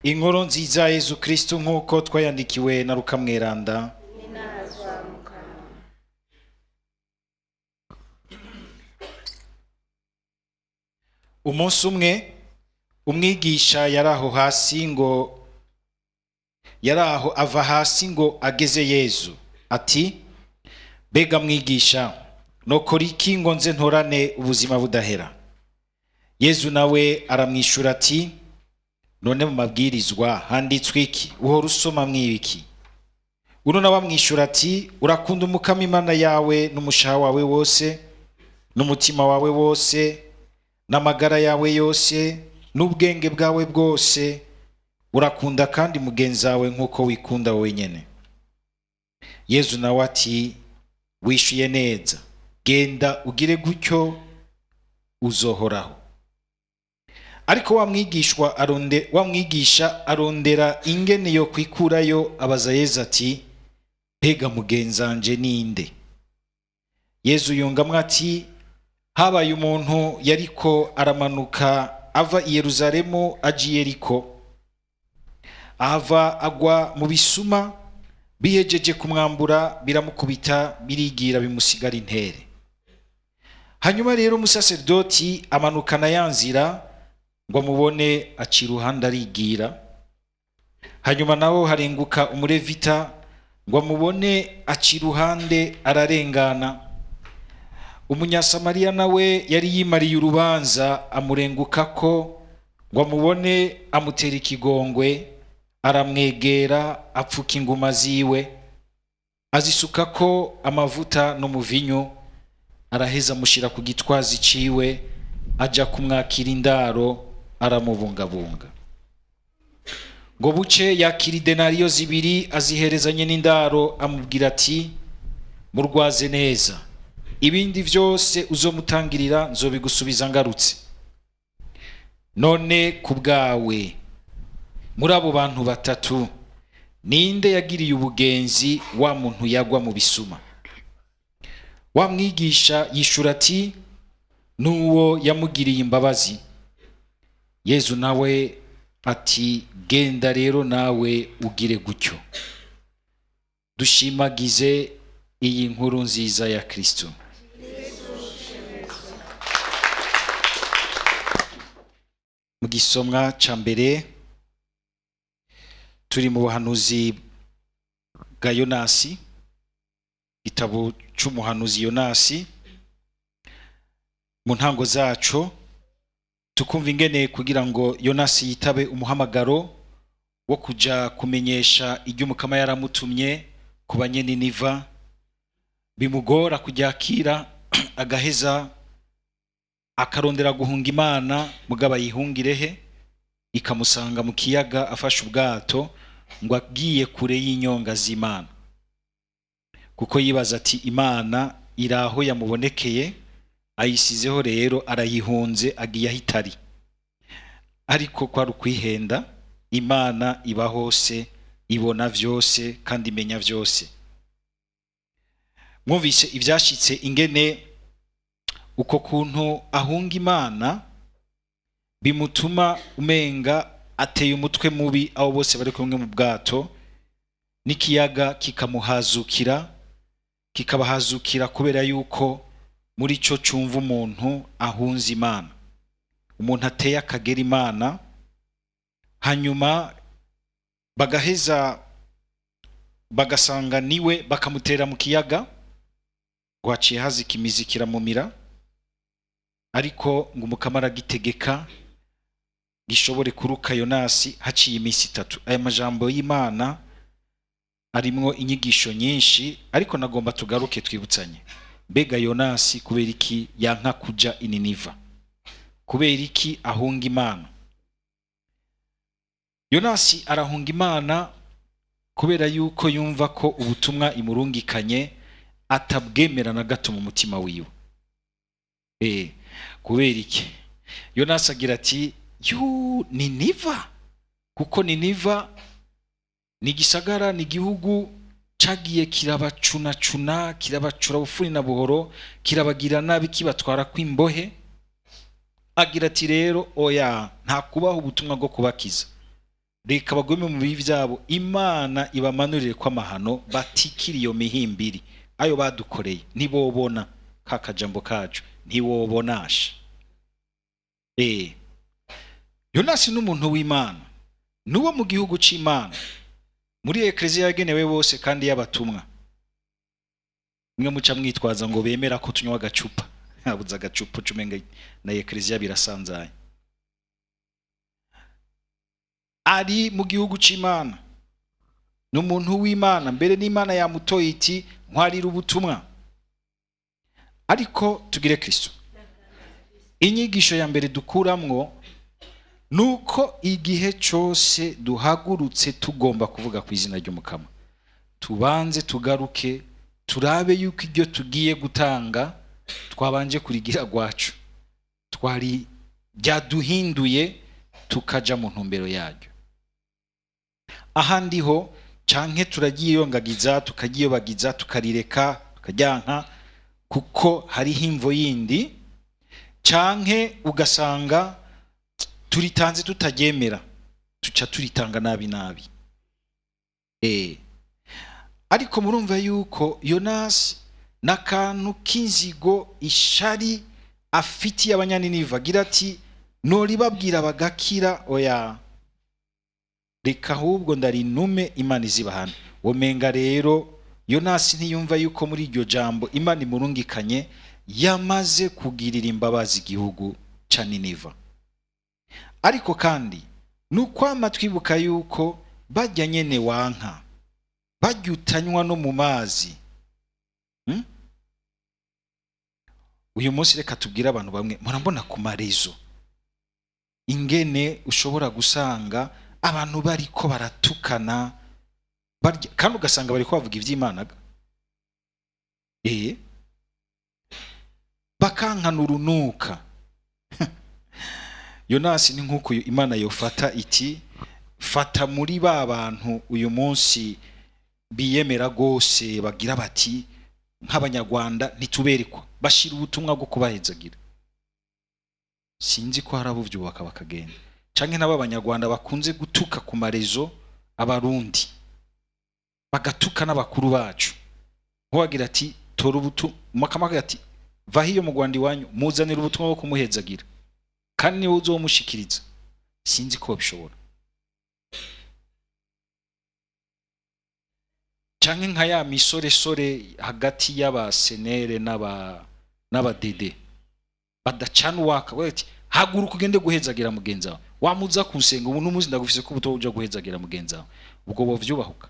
Inkuru nziza ya Yezu Kristu nk'uko twayandikiwe na Luka Mweranda. Umunsi umwe umwigisha yari aho hasi ngo yari aho ava hasi ngo ageze Yezu ati: "Mbega mwigisha, nokora iki ngo nze ntorane ubuzima budahera?" Yezu nawe aramwishura ati: "None mu mabwirizwa handitswe iki? Uhora usoma mwibiki?" Uno nawe amwishura ati: "Urakunda Umukama Imana yawe n'umushaha wawe wose n'umutima wawe wose n'amagara yawe yose n'ubwenge bwawe bwose, urakunda kandi mugenzi wawe nk'uko wikunda wenyine." Yezu nawe ati: "Wishuye neza, genda ugire gutyo, uzohoraho." Ariko wa mwigisha arondera ingene yo kwikurayo, abaza Yezu ati: "Mbega mugenzanje ninde?" Yezu yungamwo ati: "Habaye umuntu yariko aramanuka ava i Yeruzalemu aja i Yeriko, ahava agwa mu bisuma, bihejeje kumwambura biramukubita, birigira, bimusigara intere. Hanyuma rero umusaserdoti amanukana ya nzira ngo amubone, aca iruhande arigira. Hanyuma naho harenguka umurevita ngo amubone, aca iruhande ararengana. Umunyasamariya nawe yari yimariye urubanza, amurengukako ngo amubone, amutera ikigongwe, aramwegera, apfuka inguma ziwe, azisukako amavuta n'umuvinyu, araheza amushyira ku gitwazi ciwe, aja kumwakira indaro, aramubungabunga. Ngo buce yakira idenariyo 2, aziherezanye n'indaro, amubwira ati: 'Murwaze neza, ibindi vyose uzomutangirira nzobigusubiza ngarutse.' None ku bwawe, muri abo bantu batatu, ninde yagiriye ubugenzi wa muntu yagwa mu bisuma?" Wa mwigisha yishura ati: "N'uwo yamugiriye imbabazi." Yezu nawe ati: "Genda rero nawe ugire gutyo." Dushimagize iyi nkuru nziza ya Kristo. Mu gisomwa ca mbere turi mu buhanuzi bwa Yonasi, igitabo c'umuhanuzi Yonasi. Mu ntango zaco tukumva ingene kugira ngo Yonasi yitabe umuhamagaro wo kuja kumenyesha iryo Umukama yaramutumye ku banyeniniva, bimugora kuryakira, agaheza akarondera guhunga Imana, mugabo ayihungire he? Ikamusanga mu kiyaga afashe ubwato ngo agiye kure y'inyonga z'Imana, kuko yibaza ati Imana iraho yamubonekeye, ayisizeho rero arayihunze, agiye aho itari. Ariko kwari ukwihenda, Imana iba hose, ibona vyose kandi imenya vyose. Mwumvise ivyashitse ingene uko kuntu ahunga Imana bimutuma umenga ateye umutwe mubi abo bose bari kumwe mu bwato, n'ikiyaga kikamuhazukira, kikabahazukira kubera yuko muri cyo cumva umuntu ahunze Imana, umuntu ateye akagera Imana. Hanyuma bagaheza bagasanga niwe, bakamutera mu kiyaga ngo haciye hazika imizi kiramumira, ariko ngo Umukama aragitegeka gishobore kuruka Yonasi haciye iminsi 3. Aya majambo y'Imana arimwo inyigisho nyinshi, ariko nagomba tugaruke twibutsanye. Mbega Yonasi kubera iki yanka kuja i Niniva? Kubera iki ahunga Imana? Yonasi arahunga Imana kubera yuko yumva ko ubutumwa imurungikanye atabwemera na gato mu mutima wiwe. Kubera iki? Yonasi agira ati: "Yu, Niniva, kuko Niniva ni igisagara, ni igihugu cagiye kirabacunacuna, kirabacura bufuni na buhoro, kirabagira nabi, kibatwara kw'imbohe." Agira ati: "Rero oya, nta kubaho ubutumwa bwo kubakiza, Reka bagume mu bibi byabo, Imana ibamanurire ko amahano, batikira iyo mihimbiri ayo badukoreye. Ntibobona ka kajambo kacu, ntiwobonasha. Yonasi n'umuntu w'Imana, n'uwo mu gihugu c'Imana, muri ekleziya yagenewe bose kandi y'abatumwa. Mwe muca mwitwaza ngo bemera ko tunywa agacupa, habuze agacupa ucumenga na ekleziya birasanzaye. Ari mu gihugu c'Imana, n'umuntu w'Imana, mbere n'Imana yamutoye iti ntwarira ubutumwa. Ariko tugire Kristo. Inyigisho ya mbere dukuramwo nuko igihe cose duhagurutse tugomba kuvuga ku izina ry'Umukama, tubanze tugaruke turabe yuko iryo tugiye gutanga twabanje kurigira gwacu, twari byaduhinduye tukaja mu ntumbero yaryo. Ahandi ho canke turagiyongagiza, tukagiyobagiza, tukarireka, tukajyanka kuko hariho imvo yindi, canke ugasanga turitanze tutaryemera, tuca turitanga nabi nabi. Ariko murumva yuko Yonasi n'akantu k'inzigo, ishari afitiye abanyaniniva, agira ati noribabwira bagakira, oya reka ahubwo ndarinume Imana izibahana. Womenga rero Yonasi ntiyumva yuko muri iryo jambo Imana imurungikanye yamaze kugirira imbabazi igihugu ca Niniva. Ariko kandi nukwama twibuka yuko bajya nyene wanka, bajya utanywa no mu mazi. Uyu munsi reka tubwire abantu bamwe, murambona ku marezo ingene ushobora gusanga abantu bariko baratukana barya, kandi ugasanga bariko bavuga ivy'Imana. Bakankana urunuka. Yonasi ni nk'uko Imana yofata iti fata muri ba bantu uyu munsi biyemera gose, bagira bati nk'abanyarwanda ntituberekwa, bashira ubutumwa bwo kubahezagira. Sinzi ko hari abuvyubaka bakagenda, canke n'abo abanyarwanda bakunze gutuka ku marezo abarundi, bagatuka n'abakuru bacu. Nkuwagira ati tora ubutumwa, akamaka ati va hiyo mu Rwanda iwanyu, muzanira ubutumwa bwo kumuhezagira, kandi niwe uzomushikiriza. Sinzi ko babishobora. Canke nka ya misoresore hagati y'abasenere n'abadede badacana uwaka, bagira ati haguruka ugende guhezagira mugenzi wawe, wamuza kusenga ubu n'umuzi ndagufise ko ubuto uja guhezagira mugenzi wawe, ubwo bovyubahuka.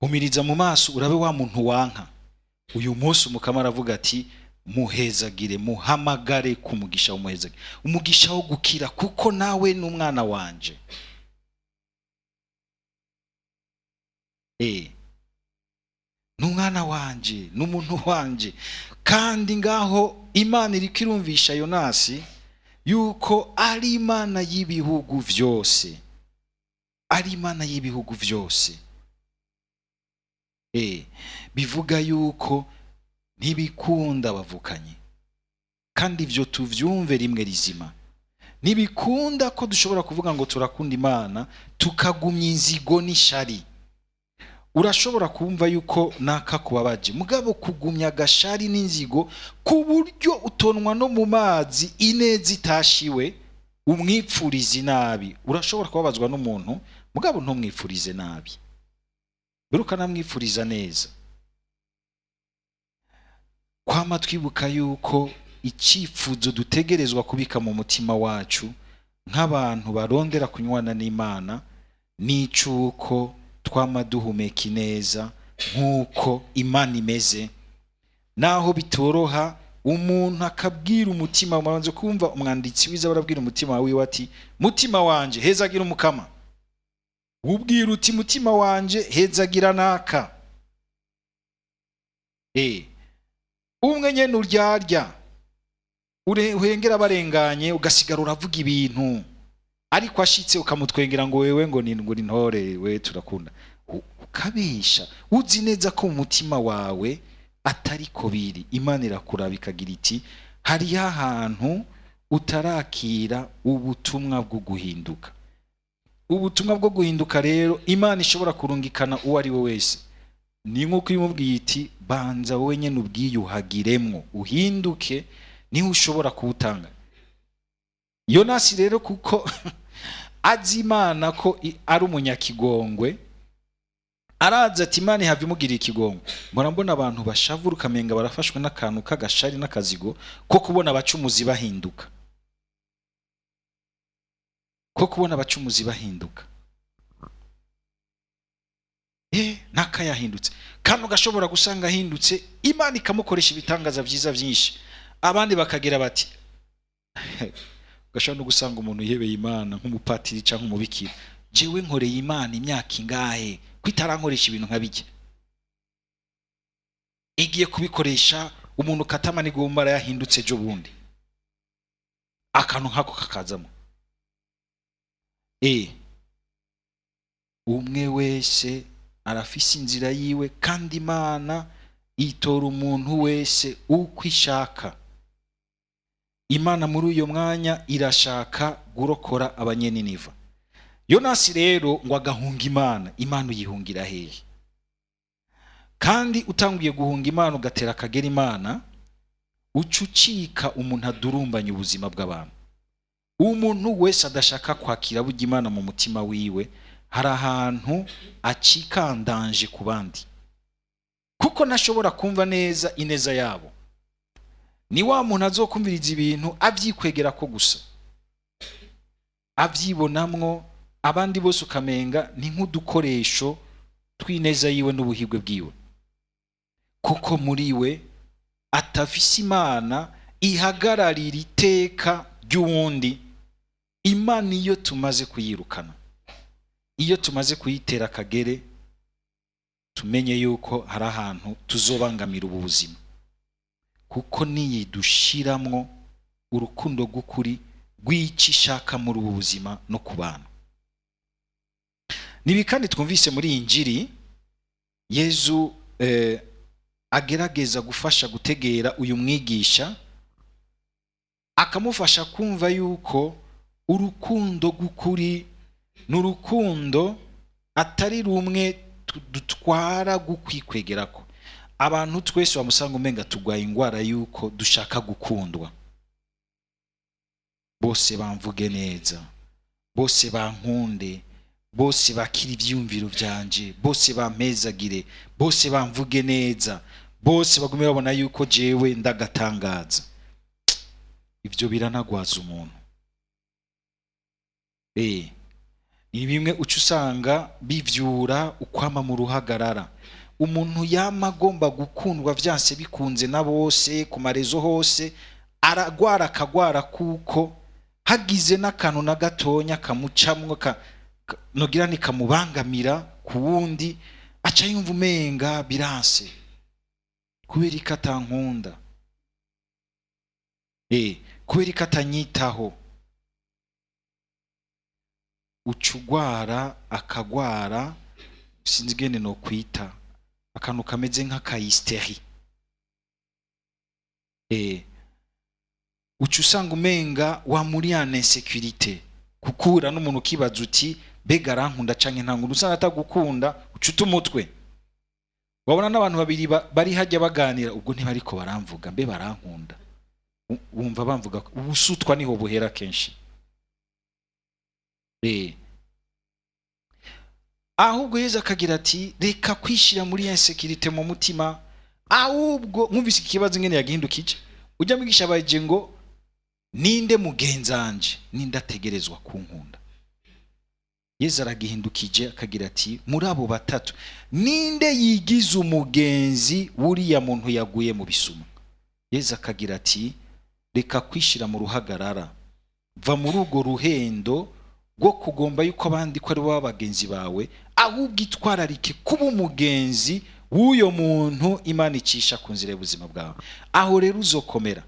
Umiriza mu maso urabe wa muntu wanka. Uyu munsi Umukama aravuga ati muhezagire, muhamagare ku mugisha w'umuhezagire, umugisha wo gukira, kuko nawe ni umwana wanje. Ni umwana wanje, ni umuntu wanje. Kandi ngaho Imana iriko irumvisha Yonasi yuko ari Imana y'ibihugu vyose, ari Imana y'ibihugu vyose. Bivuga yuko ntibikunda bavukanye, kandi ivyo tuvyumve rimwe rizima. Ntibikunda ko dushobora kuvuga ngo turakunda Imana tukagumya inzigo n'ishari. Urashobora kumva yuko naka kubabaje, mugabo kugumya agashari n'inzigo ku buryo utonwa no mu mazi ineza itashiwe, umwipfurize nabi. Urashobora kubabazwa n'umuntu, mugabo ntumwipfurize nabi, mbere ukanamwipfuriza neza. Kwama twibuka yuko icyifuzo dutegerezwa kubika mu mutima wacu nk'abantu barondera kunywana n'Imana n'icuko twama duhumeka ineza nk'uko Imana imeze. Naho bitoroha umuntu akabwira umutima, umanze kumva umwanditsi wiza barabwira umutima wiwe ati mutima wanje hezagira Umukama, ubwira uti mutima wanje hezagira naka. Umwe nyene uryarya uhengera barenganye, ugasigara uravuga ibintu, ariko ashitse ukamutwengera ngo wewe ngo ni ngo ni ntore, we turakunda, ukabesha uzi neza ko mu mutima wawe atari ko biri. Imana irakuraba ikagira iti hariho ahantu Utarakira ubutumwa bwo guhinduka. Ubutumwa bwo guhinduka rero, Imana ishobora kurungikana uwo ari we wese. Ni nk'uko imubwiye iti: "Banza wowe nyine ubwiyuhagiremwo, uhinduke, niho ushobora kuwutanga." Yonasi rero, kuko azi Imana ko ari umunyakigongwe, araza ati Imana ihava imugirira ikigongwe. Mpora mbona abantu bashavura, ukamenga barafashwe n'akantu k'agashari n'akazigo ko kubona abacumuzi bahinduka, ko kubona abacumuzi bahinduka. Ntakayahindutse kandi ugashobora gusanga ahindutse, Imana ikamukoresha ibitangaza byiza byinshi. Abandi bakagira bati, ugashobora no gusanga umuntu yihebeye Imana nk'umupatiri cyangwa umubikira: "Jewe nkoreye Imana imyaka ingahe ko itarankoresha ibintu nka bijya? Igiye kubikoresha umuntu katama nigumbara yahindutse ejo bundi." Akantu nk'ako kakazamo. Umwe wese arafise inzira yiwe, kandi Imana itora umuntu wese uko ishaka. Imana muri uyo mwanya irashaka gurokora Abanyeniniva. Yonasi rero ngo agahunga Imana. Imana uyihungira hehe? Kandi utanguye guhunga Imana, ugatera akagera Imana, uca ucika umuntu adurumbanya ubuzima bw'abantu. Umuntu wese adashaka kwakira burya Imana mu mutima wiwe, hari ahantu acikandanje ku bandi, kuko ntashobora kumva neza ineza yabo. Ni wa muntu azokumviriza ibintu abyikwegera ko gusa, abyibonamwo, abandi bose ukamenga ni nk'udukoresho tw'ineza yiwe n'ubuhigwe bwiwe, kuko muri we atafise Imana ihagararira iteka ry'uwundi. Imana iyo tumaze kuyirukana, iyo tumaze kuyitera akagere, tumenye yuko hari ahantu tuzobangamira ubu buzima, kuko niyidushiramwo urukundo rw'ukuri rw'icyo ishaka muri ubu buzima no ku bantu. Nibi kandi twumvise muri iyi njiri, Yezu agerageza gufasha gutegera uyu mwigisha, akamufasha kumva yuko urukundo rw'ukuri ni urukundo atari rumwe dutwara gukwikwegerako. Abantu twese bamusanga umenga turwaye indwara yuko dushaka gukundwa, bose bamvuge neza, bose bankunde, bose bakira ibyiyumviro byanje, bose bampezagire, bose bamvuge neza, bose bagume babona yuko jewe ndagatangaza. Ibyo biranagwaza umuntu. Ni bimwe uca usanga bivyura ukwama mu ruhagarara. Umuntu yama agomba gukundwa vyanse bikunze na bose ku marezo hose, aragwara, akagwara, kuko hagize n'akantu na gatonya kamucamwo nogira nikamubangamira ku wundi, aca yumva umenga biranse, kubera ko atankunda, kubera ko atanyitaho. Uca ugwara, akagwara, sinzi ingene nokwita, akantu kameze nk'akayisiteri. Uca usanga umenga wa muri ya insécurité, kukura n'umuntu ukibaza uti: "Mbega arankunda canke ntankunda?" Usanga atagukunda, uca uta umutwe. Wabona n'abantu babiri bari hajya baganira, ubwo ntibariko baramvuga, mbe barankunda? Wumva bamvuga. Ubusutwa niho buhera kenshi. Ahubwo Yezu akagira ati: "Reka kwishira muri insécurité mu mutima." Ahubwo mwumvise iki kibazo ingene yagihindukije. Ujya mwigisha baje ngo: "Ninde mugenzanje? Ninde ategerezwa kunkunda?" Yezu aragihindukije, akagira ati: "Muri abo batatu, ninde yigize umugenzi wuriya muntu yaguye mu bisuma?" Yezu akagira ati: "Reka kwishira mu ruhagarara, va muri urwo ruhendo rwo kugomba yuko abandi ko ari bo bagenzi bawe, ahubwo itwararike kuba umugenzi w'uyo muntu Imana icisha ku nzira y'ubuzima bwawe. Aho rero uzokomera,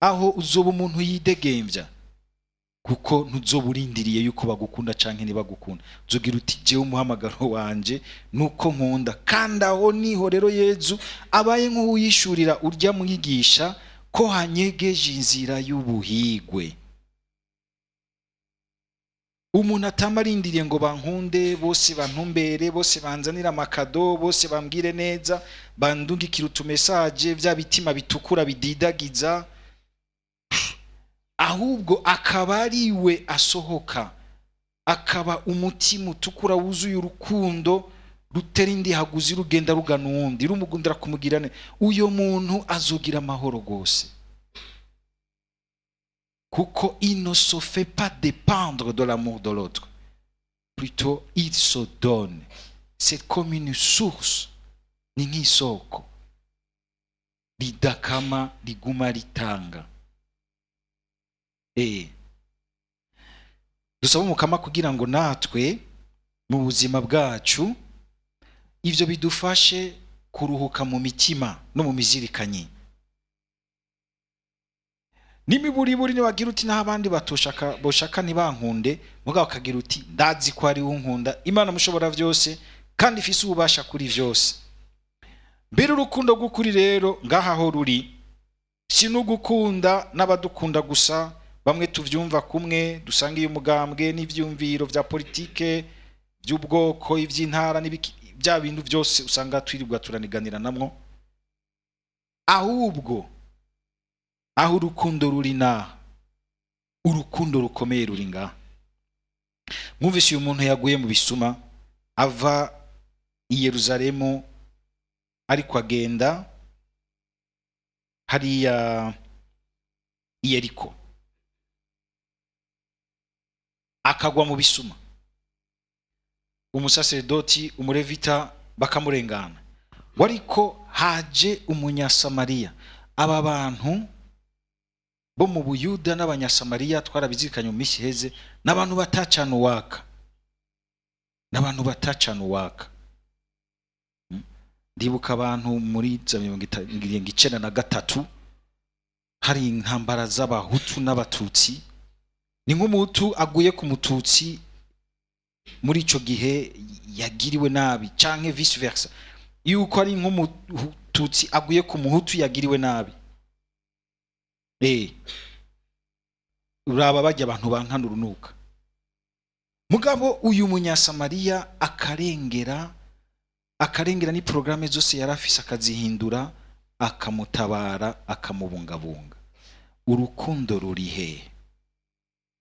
aho uzoba umuntu yidegembya, kuko ntuzoba urindiriye yuko bagukunda canke ntibagukunda. Uzogira uti: 'Jewe umuhamagaro wanje nuko nkunda.'" Kandi aho niho rero Yezu abaye nk'uwiyishurira urya mwigisha ko Ko hanyegeje inzira y'ubuhigwe. Umuntu atama arindiriye ngo bankunde bose, bantumbere bose, banzanire amakado bose, bambwire neza, bandungikire utumesaje, bya bitima bitukura bididagiza, ahubwo akaba ari we asohoka, akaba umutima utukura wuzuye urukundo rutera indi haguzi, rugenda rugana uwundi, rumugundira kumugira neza. Uyo muntu azogira amahoro rwose, kuko il ne se fait pas dépendre de l'amour de l'autre, plutôt il se donne. C'est comme une source, ni nk'isoko ridakama, riguma ritanga. Dusaba Umukama kugira ngo natwe mu buzima bwacu ibyo bidufashe kuruhuka mu mitima no mu mizirikanyi n'imiburiburi. Niwagira uti naho abandi batoshaka, boshaka ntibankunde, mugabo ukagira uti ndazi ko ari unkunda, Imana mushobora byose kandi ifise ububasha kuri byose. Mbere urukundo rw'ukuri rero ngaha aho ruri, si n'ugukunda n'abadukunda gusa, bamwe tuvyumva kumwe, dusangiye umugambwe n'ivyumviro vya politike, by'ubwoko, iby'intara n'ibiki, bya bintu byose usanga twirirwa turaniganira namwo. Ahubwo aho urukundo ruri, naha urukundo rukomeye ruri ngaha. Mwumvise uyu muntu yaguye mu bisuma ava i Yeruzalemu, ariko agenda hariya i Yeriko, akagwa mu bisuma, umusaseredoti, umurevita bakamurengana, wariko haje umunyasamariya. Aba bantu bo mu Buyuda n'Abanyasamariya, twarabizirikanye mu minsi iheze, n'abantu batacana uwaka, n'abantu batacana uwaka. Ndibuka abantu muri za 93 hari intambara z'Abahutu n'Abatutsi. Ni nk'Umuhutu aguye ku Mututsi muri ico gihe yagiriwe nabi, canke vice versa, yuko ari nk'Umututsi aguye ku Muhutu yagiriwe nabi. Uraba bajya abantu bankana urunuka. Mugabo uyu munyasamariya akarengera, akarengera ni programme zose yari afise akazihindura, akamutabara, akamubungabunga. Urukundo ruri he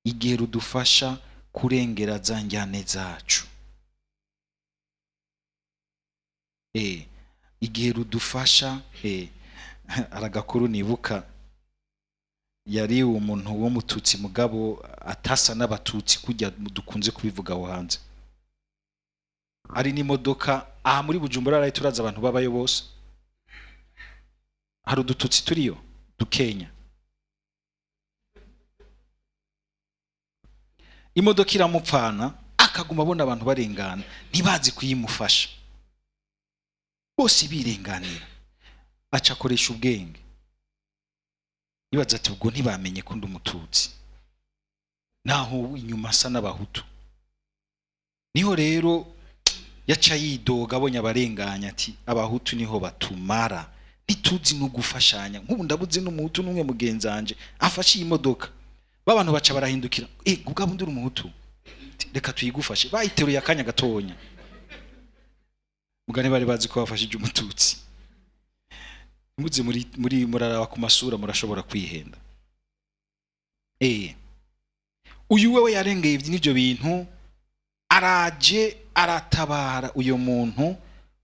igihe rudufasha kurengera za njyane zacu? Igihe rudufasha. Aragakuru nibuka, yari umuntu w'Umututsi, mugabo atasa n'Abatutsi kujya dukunze kubivuga aho hanze. Ari n'imodoka aha muri Bujumbura, araye turaza abantu babayo bose, hari udututsi turiyo dukenya. Imodoka iramupfana, akaguma abona abantu barengana ntibazi kuyimufasha, bose birenganira. Aca akoresha ubwenge, yibaza ati ubwo ntibamenye ko ndi Umututsi, naho inyuma asa n'Abahutu. Niho rero yaca yidoga abonye abarenganya, ati Abahutu niho batumara, ntituzi no gufashanya, nk'ubu ndabuze n'Umuhutu n'umwe mugenzi wanje afashe iyi modoka. Babantu baca barahindukira, ubwa bundi uri Umuhutu, reka tuyigufashe. Bayiteruye akanya gatonya, mugane bari bazi ko bafashije Umututsi. Muze muri muraraba ku masura, murashobora kwihenda. Uyu wewe yarengeye n'ibyo bintu, araje aratabara uyo muntu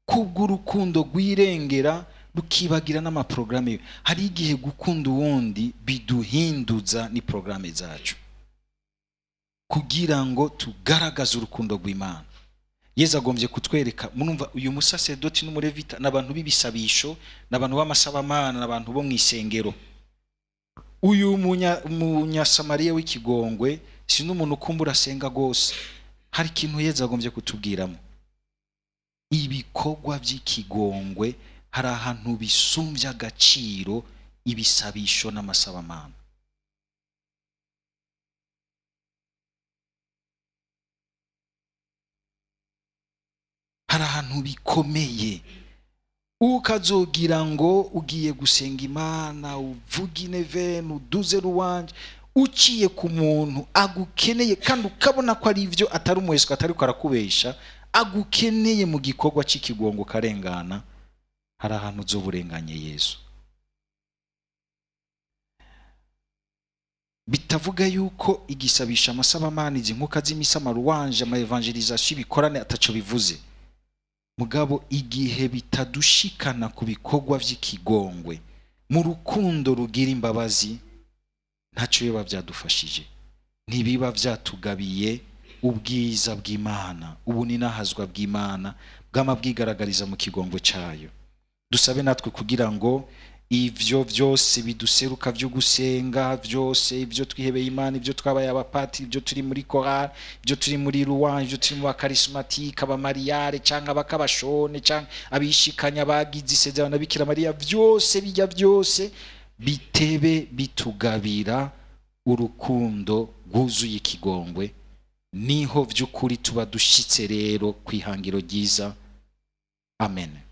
kubw'urukundo rwirengera, rukibagira n'amaprograme ye. Hari igihe gukunda uwundi biduhinduza ni programme zacu kugira ngo tugaragaze urukundo rw'Imana. Yezu agombye kutwereka. Murumva uyu musasedoti n'umurevita n'abantu b'ibisabisho, n'abantu b'amasabamana, n'abantu bo mu isengero. Uyu munyasamariya w'ikigongwe si n'umuntu ukumbura asenga gose. Hari ikintu Yezu agombye kutubwiramo. Ibikorwa by'ikigongwe hari ahantu bisumbya agaciro ibisabisho n'amasabamana. Hari ahantu bikomeye. Ukazogira ngo ugiye gusenga Imana, uvuge inevene, uduze ruwanje, uciye ku muntu agukeneye, kandi ukabona ko ari ibyo, atari umuheswa, atari ko arakubesha, agukeneye mu gikorwa cy'ikigongo, ukarengana, hari ahantu uzoburenganye Yesu. Bitavuga yuko igisabisha, amasabamana, izi nkuka z'imisa, amaruwanje, ama evangelisation, ibikorane ataco bivuze. Mugabo igihe bitadushikana ku bikorwa vy'ikigongwe mu rukundo rugira imbabazi, ntaco biba byadufashije, ntibiba vyatugabiye ubwiza bw'Imana, ubuninahazwa bw'Imana bwama bwigaragariza mu kigongwe cayo. Dusabe natwe kugira ngo ivyo vyose biduseruka vyo gusenga vyose, ivyo twihebeye Imana, ivyo twabaye abapatiri, ivyo turi muri korali, ivyo turi muri louange, ivyo turi mu bakarismatike, abamariyare canke abakabashone canke abishikanya bagize isezerano na Bikira Mariya, vyose bijya byose bitebe bitugabira urukundo rwuzuye ikigongwe. Niho vy'ukuri tuba dushitse rero kwihangiro ryiza. Amen.